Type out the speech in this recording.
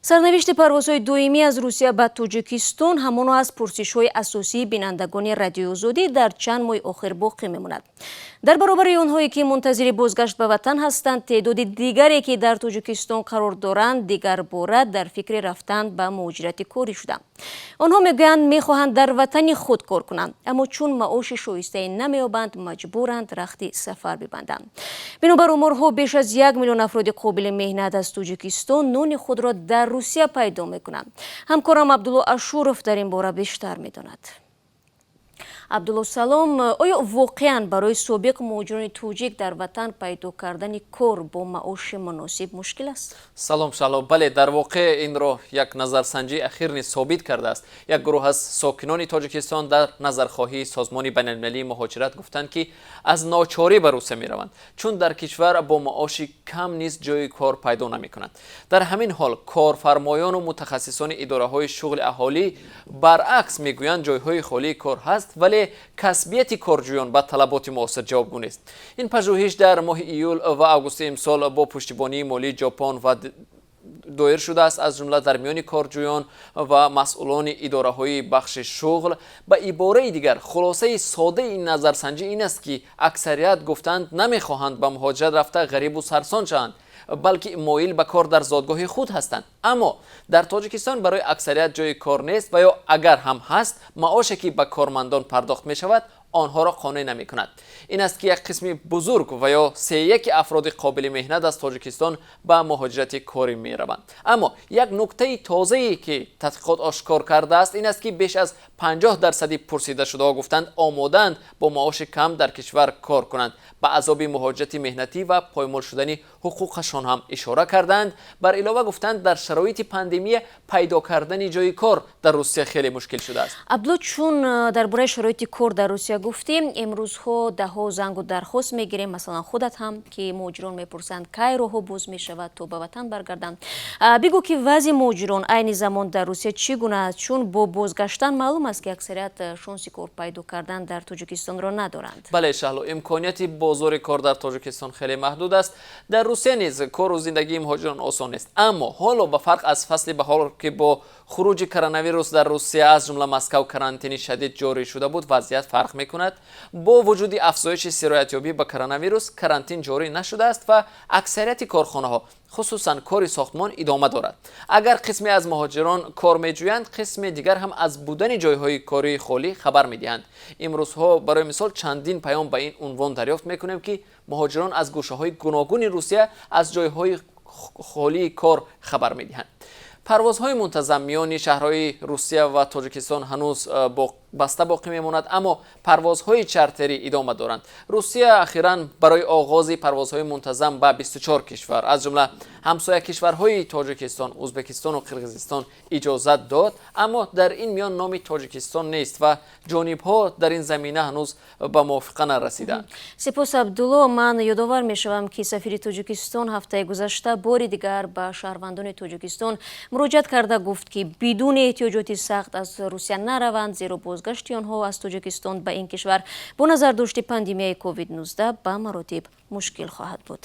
Сарнавишти парвозҳои доимӣ аз Русия ба Тоҷикистон ҳамоно аз пурсишҳои асосии бинандагони Радиои Озодӣ дар чанд моҳи охир боқӣ мемонад. Дар баробари онҳое, ки мунтазири бозгашт ба ватан ҳастанд, теъдоди дигаре, ки дар Тоҷикистон қарор доранд, дигарбора дар фикри рафтан ба муҳоҷирати корӣ шуданд. Онҳо мегӯянд, мехоҳанд дар ватани худ кор кунанд, аммо чун маоши шоистае намеёбанд, маҷбуранд рахти сафар бибанданд. Бинобар оморҳо, беш аз 1 миллион афроди қобили меҳнат аз Тоҷикистон нони худро дар Русия пайдо мекунанд. Ҳамкорам Абдулло Ашуров дар ин бора бештар медонад. Абдулло, салом. Оё воқеан барои собиқ муҳоҷирони тоҷик дар ватан пайдо кардани кор бо маоши муносиб мушкил аст? Салом, Шаҳло. Бале, дар воқеъ инро як назарсанҷии ахир низ собит кардааст. Як гурӯҳ аз сокинони Тоҷикистон дар назархоҳии Созмони байналмилалии муҳоҷират гуфтанд, ки аз ночорӣ ба Русия мераванд, чун дар кишвар бо маоши кам низ ҷои кор пайдо намекунанд. Дар ҳамин ҳол корфармоёну мутахассисони идораҳои шуғли аҳолӣ баръакс мегӯянд, ҷойҳои холии кор ҳаст, вале касбияти корҷӯён ба талаботи муосир ҷавобгӯ нест. Ин пажӯҳиш дар моҳи июл ва августи имсол бо пуштибонии молии Ҷопон ва доир шудааст, аз ҷумла дар миёни корҷӯён ва масъулони идораҳои бахши шуғл. Ба ибораи дигар, хулосаи содаи ин назарсанҷӣ ин аст, ки аксарият гуфтанд, намехоҳанд ба муҳоҷират рафта ғарибу сарсон шаванд, балки моил ба кор дар зодгоҳи худ ҳастанд. Аммо дар Тоҷикистон барои аксарият ҷои кор нест ва ё агар ҳам ҳаст, маоше, ки ба кормандон пардохт мешавад, онҳоро қонеъ намекунад. Ин аст, ки як қисми бузург ва ё сеяки афроди қобили меҳнат аз Тоҷикистон ба муҳоҷирати корӣ мераванд. Аммо як нуктаи тозае, ки тадқиқот ошкор кардааст, ин аст, ки беш аз 50 дарсади пурсидашудаҳо гуфтанд, омодаанд бо маоши кам дар кишвар кор кунанд. Ба азоби муҳоҷирати меҳнатӣ ва поймол шудани ҳуқуқашон ҳам ишора карданд. Бар илова гуфтанд, дар шароити пандемия пайдо кардани ҷои кор дар Русия хеле мушкил шудааст. Абдулло, чун дар бораи шароити кор дар Русия гуфтем, имрӯзҳо даҳҳо зангу дархост мегирем, масалан худат ҳам, ки муҳоҷирон мепурсанд, кай роҳҳо боз мешавад, то ба ватан баргарданд. Бигӯ, ки вазъи муҳоҷирон айни замон дар Русия чӣ гуна аст, чун бо бозгаштан маълум аст, ки аксарият шонси кор пайдо кардан дар Тоҷикистонро надоранд. Бале, Шаҳло, имконияти бозори кор дар Тоҷикистон хеле маҳдуд аст. Дар Русия низ кору зиндагии муҳоҷирон осон нест, аммо ҳоло, ба фарқ аз фасли баҳор, ки бо хуруҷи коронавирус дар Русия, аз ҷумла Москав, карантини шадид ҷорӣ шуда буд, вазъият фарқ мекунад. Бо вуҷуди афзоиши сироятёбӣ ба коронавирус, карантин ҷорӣ нашудааст ва аксарияти корхонаҳо, хусусан кори сохтмон, идома дорад. Агар қисме аз муҳоҷирон кор меҷӯянд, қисми дигар ҳам аз будани ҷойҳои кории холӣ хабар медиҳанд. Имрӯзҳо, барои мисол, чандин паём ба ин унвон дарёфт мекунем, ки муҳоҷирон аз гӯшаҳои гуногуни Русия аз ҷойҳои холии кор хабар медиҳанд. Парвозҳои мунтазам миёни шаҳрҳои Русия ва Тоҷикистон ҳанӯз баста боқӣ мемонад, аммо парвозҳои чартерӣ идома доранд. Русия ахиран барои оғози парвозҳои мунтазам ба 24 кишвар, аз ҷумла ҳамсоя кишварҳои Тоҷикистон, Ӯзбекистону Қирғизистон, иҷозат дод, аммо дар ин миён номи Тоҷикистон нест ва ҷонибҳо дар ин замина ҳанӯз ба мувофиқа нарасидаанд. Сипос, Абдулло. Ман ёдовар мешавам, ки сафири Тоҷикистон ҳафтаи гузашта бори дигар ба шаҳрвандони Тоҷикистон муроҷиат карда гуфт, ки бидуни эҳтиёҷоти сахт аз Русия нараванд, зеро бозгашти онҳо аз Тоҷикистон ба ин кишвар бо назардошти пандемияи COVID-19 ба маротиб мушкил хоҳад буд.